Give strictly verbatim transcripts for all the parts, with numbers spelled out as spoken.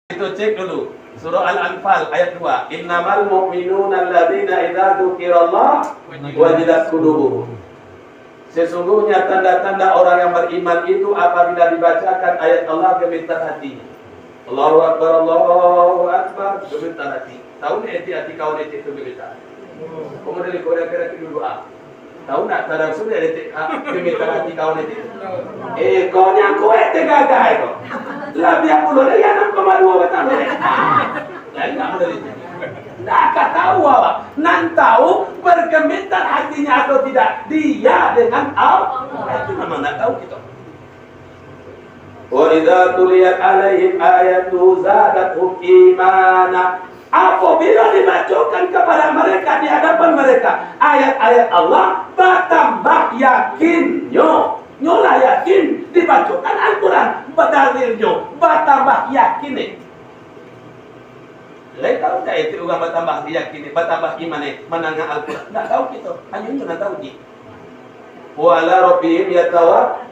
Kita cek dulu. Surah Al-Anfal ayat dua. "Innamal mu'minuna alladzina idza dzukirallah wajilat qulubuhum." Sesungguhnya tanda-tanda orang yang beriman itu apabila dibacakan ayat Allah gemetar hatinya. Allahu Akbar, Allahu Akbar, gemetar hati. Tahu ndak etek hati kawan etek tu gemetar? Kamu dari kau dah kira dulu ah. Tahu ndak, kadang sudah detik, ah, gemetar hati kawan etek tu? Eh, kau ni aku etek gagai kau. Labiah pulo dari anam koma dua batang ni. Ah, lain ndak model itu. Ndak ka tahu awak. Nan tahu bergemetar hatinya atau tidak, dia dengan Allah. Itu memang ndak tahu kita. "Wa idza tuliyat 'alaihim ayatuhu zadathum imana." Apabila dibacakan kepada mereka, di hadapan mereka, ayat-ayat Allah, batambah yakinnyo. Nyo lah yakin, dibacakan Al-Quran, badalilnyo, batambah yakin ni. Lai tahu ndak itu urang batambah yakin, batambah iman, eh, mandanga Al-Quran? Ndak tahu kito, hanyo inyo nan tahu ji. "Wa 'ala rabbihim yatawakkalun."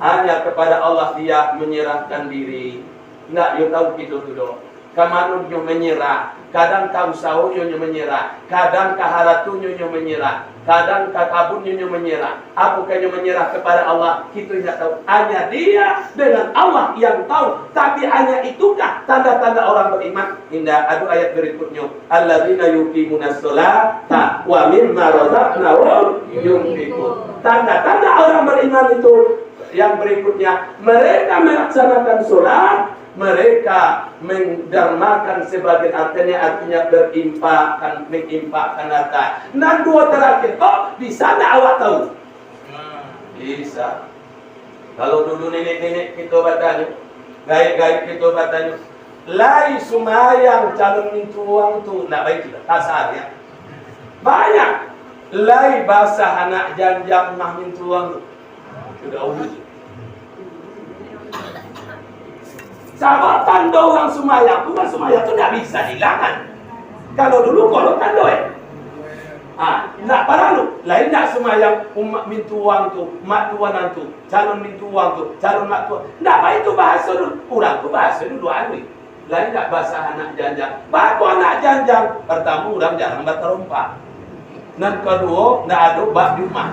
Hanya kepada Allah dia menyerahkan diri. Ndak yo tahu kito tu doh. Ka mano nyo menyerah, kadang ka usaho nyo, nyo menyerah, kadang ka harato nyo, nyo menyerah. Kadang ka kabun nyo, nyo menyerah. Apokah nyo menyerah kepada Allah, kito indak tahu. Hanya Dia dengan Allah yang tahu. Tapi hanya itukah tanda-tanda orang beriman? Indak, ado ayat berikutnyo. "Alladzina yuqimunas sholata wa mimma razaqnahum yunfiqun." Tanda-tanda orang beriman itu yang berikutnya, mereka melaksanakan sholat, mereka mendermakan sebagian hartanya, artinya berinfakkan, menginfakkan harta. Nan duo terakhir, oh, bisa ndak awak tahu? Bisa. Kalau dulu nenek-nenek kito batanyo, gaek-gaek kito batanyo, "Lai sumayang calon mintuang tu?" Ndak baik tu, kasar ya. Banyak. "Lai basah anak janjang mah mintuang tu?" Sabab tando urang sumayang tu, urang sumayang tu ndak bisa diilangan. Kalau dulu, kalau tando, eh. Ah, ndak paralu. Lain ndak sumayang umak mintuang tu, mak tuanan tu, calon mintuang tu, calon mak tuan. Ndak baitu bahaso dulu. Urang tu bahaso dulu alui. Lain ndak basah anak janjang. Baa kok anak janjang? Partamo, urang jarang batarompa. Nan kaduo, ndak ado bak di umah.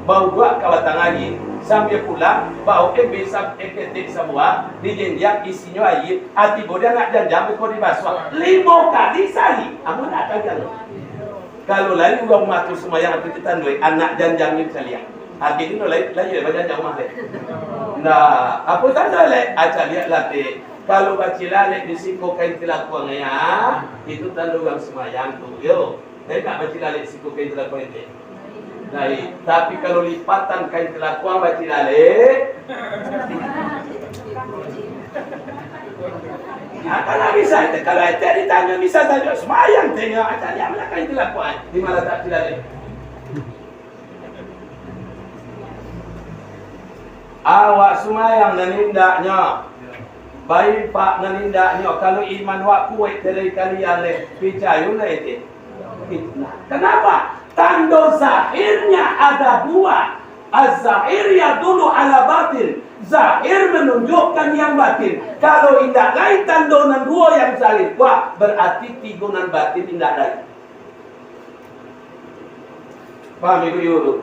Bauduak ka batang aia, sambia pulang, baok embe sa-, eketek sabuah, dijinjiang isinyo aia, a tibo di anak janjang beko dibasuah. Limo kali sahari. Amun ndak akan jaleh. Kalau lai urang rumah tu sumbayang tu, kita tandoi anak janjangnyo caliak. Akhirnyo lai, lai bajanjang rumah lai. Nah, apo tando lai? Ah, caliak lah, Tek. Kalau bacilalek di siko kain tilakuang, ya, itu tando urang sumbayang tu, yo. Lai nak bacilalek siko kain tilakuang, Tek? Lai. Tapi kalau lipatan kain tilakuang bacilalek, nah, kalau bisa, Tek, kalau Tek ditanyo, bisa sajo sumbayang, Tek, yo, ah, caliak lah kain tilakuang, di ma latak cilalek. Awak sumayang nan indaknyo, bainfak nan indaknyo, kalau iman wak kuwaik tadiri kalian leh, picayolah itu. Fitnah. Kenapa? Tando zahirnya ada dua. Az-zahir yadullu ala batin. Zahir menunjukkan yang batin. Kalau indak lai tando nan duo yang zahir, wah, berarti tigo nan batin indak lai. Paham, Ibu, Ibu tu?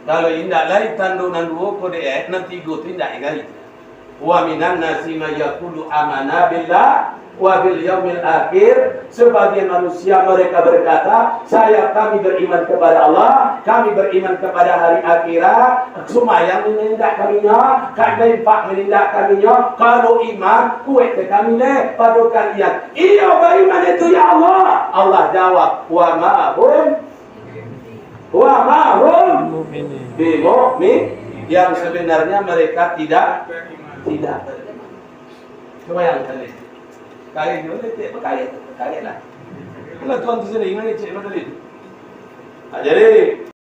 Kalau indak lai tando nan duo ko dek, eh, nan tigo tu indak lai. "Wa minan nasi may yaqulu amanna billah wa bil yaumil akhir." Sebagian manusia mereka berkata, "Saya, kami beriman kepada Allah, kami beriman kepada hari akhirat, sumayang menindak kami nyo, ka infak menindak kami nyo, kalau iman, kuwaik kami leh pado kalian." Iyo, baiman itu, ya Allah. Allah jawab, "Wa ma hum, wa ma hum bimu'min." Yang sebenarnya mereka tidak, tidak beriman. Cuba yang tadi. Kain ni, boleh cek, berkain, berkain lah. Kalau tuan tu sendiri, ingat cek, betul itu. Nah, jadi,